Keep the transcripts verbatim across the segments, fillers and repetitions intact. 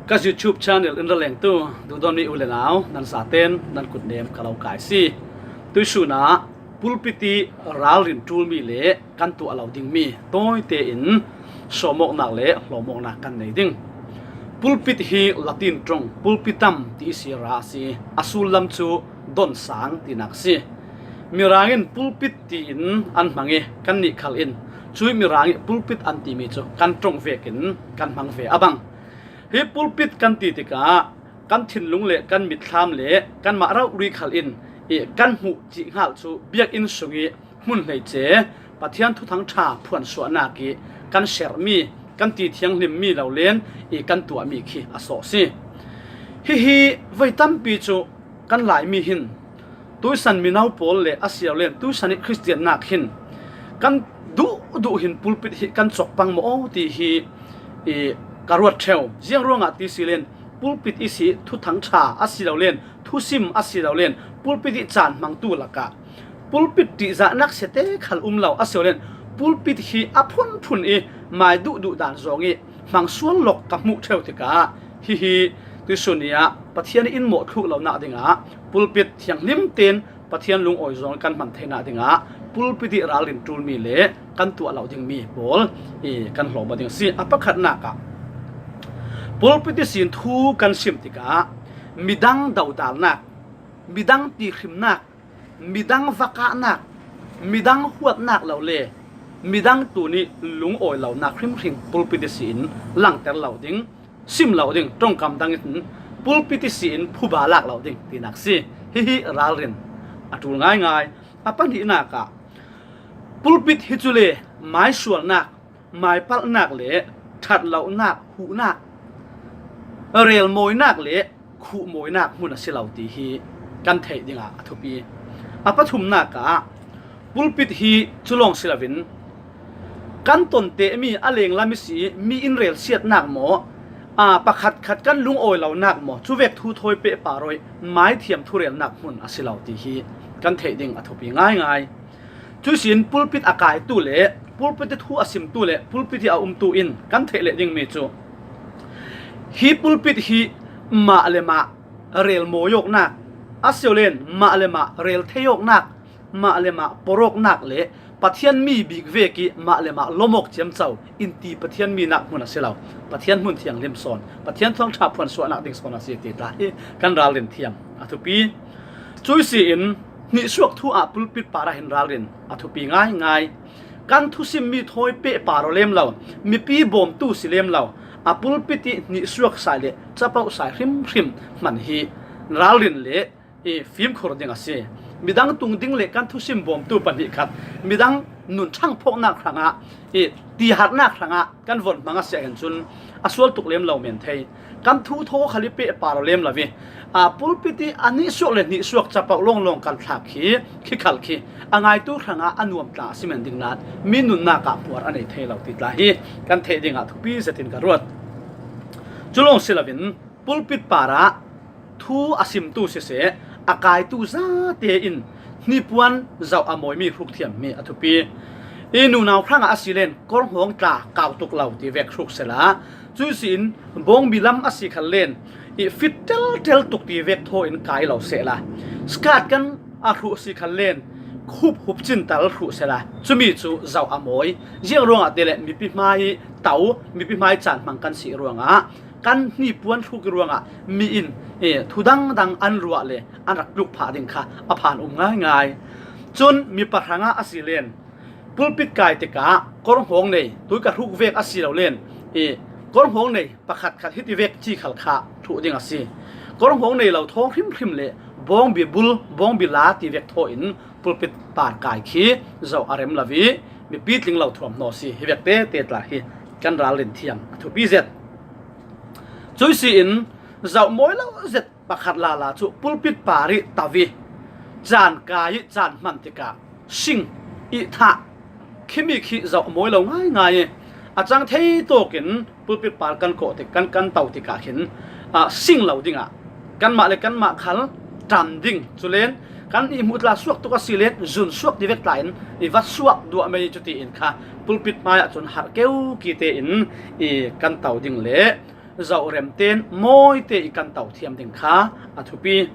Ka YouTube channel in ra lengtu duhdawtmi u le nau, nan zaten nan kutnem ka lo kai si. Tuisun ah pulpit ih ralrin ṭulmi le kan tuah lo dingmi tawite in sawmawknak le hlawmawknak kan nei ding. Pulpit hi Latin ṭong pulpitam ti ihsi ra a si. A sullam cu donsang tinak a si. Mirang in pulpit tiin an hmang ih kannih khal in cuih mirang ih pulpit an timi cu kan ṭong vekin kan hmang ve a bang. Hi pulpit kan ti tikah kan thinlung le kan mitthlam le kanmah rori khal in ih kan hmuh cih hngalh cu biakinn sungih hmun hleice Pathian Thuthang ṭha phuansuahnak ih kan serhmi, kan ti thianghlimmi lo len ih kan tuahmi khi a sawh si. Hihi voi tampi cu kan Laimi hin tuisan mino pawl le a si lo len tuisan ih Khristiannak hin kan duhduh hin pulpit hi kan cawk pang maw ti hi ih ka ruat ṭheu. Ziang ruangah ti si len pulpit ihsi ih Thuthang ṭha a si lo len thusim a si lo len pulpit ih caan hmangtu lakah pulpit ṭihzahnak siate khal um lo a si lo len pulpit hi a phunphun ih mai duhduh dan zawng ih hmang sual lawk ka hmuh ṭheu tikah hihi tuisun ni ah Pathian ih in mawh thluh lonak dingah pulpit thianghlim tein Pathian lungawi zawng kan hman theinak dingah pulpit ih ralrin ṭulmi le kan tuah lo dingmi pawl ih kan hlawm aw ding a si. A pakhatnak ah pulpit ihsin thu kan sim tikah midang dodalnak, midang tihrimnak, midang vakahnak, midang huatnak lo le midang tun ih lungawi lonak hrimhrim pulpit ihsin langter lo ding, sim lo ding, ṭongkam dang in pulpit ihsin phuba lak lo ding tinak si. Hihi ralrin a ṭul ngaingai. A pahnihnak ah pulpit hi cu le maisualnak, maipalhnak le ṭhat lonak, huhnak, relmawinak le khuhmawinak hmun a si lo ti hi kan theih dingah a thupi. A pathumnak ah pulpit hi cu lawng si loin kan ton tehmi a lenglam ihsi ih mi in relsiatnak maw, aa, pakhatkhat kan lungawi lonak maw, cuvek thu thawi pehpar aw ih maithiam thurelnak hmun a si lo ti hi kan theih ding a thupi ngaingai. Cuihsin pulpit a kaitu le pulpit ih thu a simtu le pulpit ih a umtu in kan theih leh dingmi cu hi pulpit hi mah le mah relmawi awknak, a si lo len mah le mah rel thei awknak, mah le mah porh awknak le Pathian mi bik vek ih mah le mah lawm awk ciamco in ti Pathian mi nak hmun a si lo. Pathian hmun thianghlim sawn, Pathian Thuthang ṭha phuansuahnak ding sawn a si ti tla hi kan ralrin thiam a thupi. Cuihsi in hnihsuak thu ah pulpit parah hin ralrin a thupi ngaingai. Kan thusimmi thawi pehpar aw lem lo, mipi bawmtu si lem lo, a pulpit ih hnihsuak sai le capoh sai hrimhrim hman hi ralrin le ih fimkhur ding a si. Midang tung ding le kan thusim bawmtu pahnih khat midang nun ṭhangphawknak hrangah ih tiharnak hrangah kan von hmang a si ahhin cun a sual tuk lem lo men thei. Kan thu thaw khal ih pehpar aw lem lo ih, aa, pulpit ih a nihsuak le hnihsuak capoh lawnglawng kan thlak khi, khi khal khi a ngaitu hrangah a nuam tla a si men ding nain mi nunnak ah hmuar a nei thei lo ti tla hi kan theih dingah thupi zetin ka ruat. Cu lawng si loin pulpit parah thu a simtu siseh, a kaitu zate in hnipuan zoh a mawimi hruk thiammi a thupi. Ih nunau hrangah a si len kawrhngawng tla kau tuk lo ti vek hruk sehla, cuihsin bawngbi lam a si khal len ih fit ṭelṭel tuk ti vek thaw in kai lo sehla, skat kan a hruh si khal len khup hup cintal hruh sehla, cumi cu zoh a mawi. Ziang ruangah ti le mipi hmai ih to, mipi hmai caan hmang kan si ruangah kan hnipuan hruk ih ruangah mi in, eh, thu dangdang an ruah le an rak tluk phah ding kha a phan um ngaingai. Cun mipa hrangah a si len pulpit kai tikah kawrhngawng nei, tui ka hruk vek a si lo len, eh, kawrhngawng nei pakhatkhat hiti vek ci khal kha ṭhuh ding a si. Kawrhngawng nei lo thaw hrimhrim le bawngbi bul, bawngbi la ti vek thaw in pulpit par kai khi zoh a rem lo ih mipi tling lo thuam hnawh si hi vek tete tla hi kan ralrin thiam a thupi zet. Cuihsi in zoh mawi lo zet pakhat lala cu pulpit par ih to ih caan kai ih caan hman tikah sing ih thah khimi khi zoh mawi lo ngaingai ih a cang thei tawkin pulpit par kan kawh tik, kan, kan to tikah khin, ah, sing lo dingah kanmah le kanmah khal ṭam ding, culen kan ihmuh tla suak tuk a si len zun suak ti vek tla in i va suak duah mei cuti in kha pulpit hmai ah cun harh keu kite in i kan to ding le zauhrem ten mawite i kan to thiam ding kha a thupi.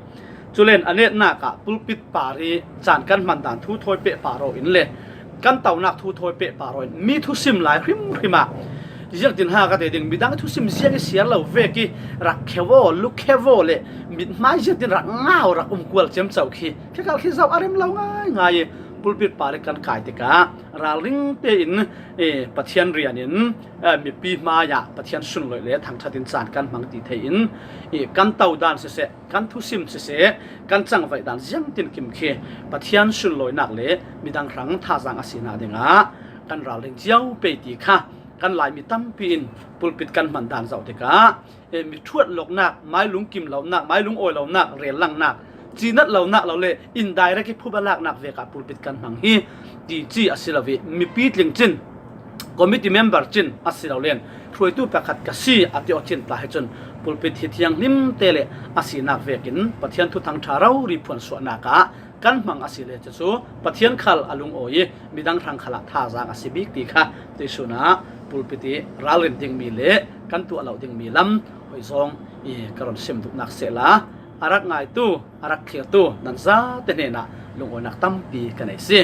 Culen a netnak ah pulpit par i caan kan hman dan thu thawi peh pah rawh in le kan tonak thu thawi peh pah rawh in mi thusim lai hrimhrim ah ziangtin ha ka ti ding, midang thusim ziang i siar lo vek i rak kheu aw, lu kheu aw le mithmai ziangtin rak ngau, rak um kual ciamco khi khekal khi zauh a rem lo ngaingai i pulpit par i kan kai tikah ralring tein, eh, Pathian rian in, eh, mipi hmaiah Pathian sunloih le thangṭhat in caan kan hmang ti thei in, eh, kan to dan siseh, kan thusim siseh, kan cangvaih dan ziangtin kim khi Pathian sunlawinak le midang hrang thazaang a sinak dingah kan ralring cio pei ti kha kan Laimi tampi in pulpit kan hman dan zauh tikah, eh, mi ṭhuat lawknak, mai lungkim lonak, mai lungawi lonak, rel langnak, cinat lonak lo le indirect i phuba laknak vekah pulpit kan hmang hi ti ci a si lo i mipi tling cin, committee member cin a si lo len hruaitu pakhat ka si a ti aw cin tla hi cun pulpit hi thianghlim te le a sinak vekin Pathian thuthang ṭha rori phuansuahnak ah kan hmang a si le cucu Pathian khal a lungawi i midang hrang khalah thazaang a si bik ti kha tuihsun ah pulpit i ralrin dingmi le kan tuah lo dingmi lam hoih zawng i ka run sim duhnak sehla a rak ngaitu, a rak thlirtu nan zate hnenah lungawinak tampi ka nei si.